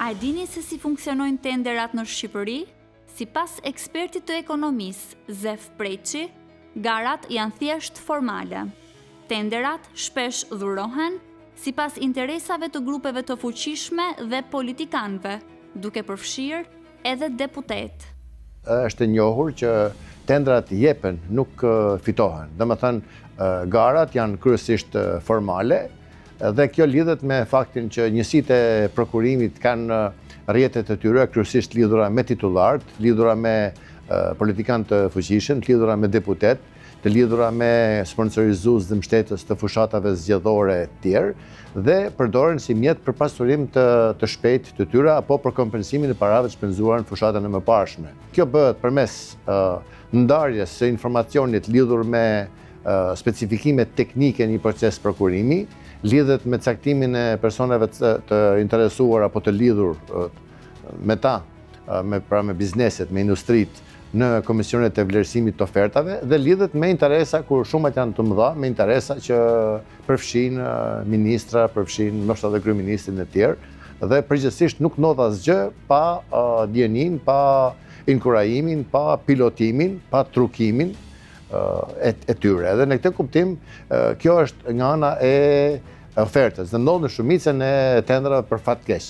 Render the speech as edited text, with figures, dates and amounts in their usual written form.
A e dini se si funksionojnë tenderat në Shqipëri? Sipas ekspertit të ekonomisë, Zef Preçi, garat janë thjesht formale. Tenderat shpesh dhurohen sipas interesave të grupeve të fuqishme dhe politikanëve, duke përfshirë edhe deputetë. Është e njohur që tenderat jepen, nuk fitohen. Domethënë, garat janë kryesisht formale dhe kjo lidhet me faktin që njësitë e prokurimit kanë rrjetet e tyre, kryesisht lidhura me titullarët, lidhura me politikanë të fuqishëm, të lidhura me deputetë, të lidhura me sponsorizues dhe mbështetës të fushatave zgjedhore e tjerë, dhe përdoren si mjet për pasurim të, të shpejtë të tyre apo për kompensimin e parave të shpenzuara në fushatën e mëparshme. Kjo bëhet përmes ndarjes së informacionit lidhur me specifikimet teknike në një proces prokurimi, lidhet me caktimin e personave të, të interesuar apo të lidhur me ta, me pra me bizneset, me industritë në komisionet e vlerësimit të ofertave dhe lidhet me interesa kur shumat janë të mëdha, me interesa që përfshin ministra, përfshin ndoshta edhe kryeministrin e tjerë dhe përgjithsisht nuk ndodh asgjë pa dijeninë, pa inkurajimin, pa pilotimin, pa trukimin e, e tyre. Edhe në këtë kuptim, kjo është nga ana e ofertës dhe ndodh në shumicën e tenderave për fat keq.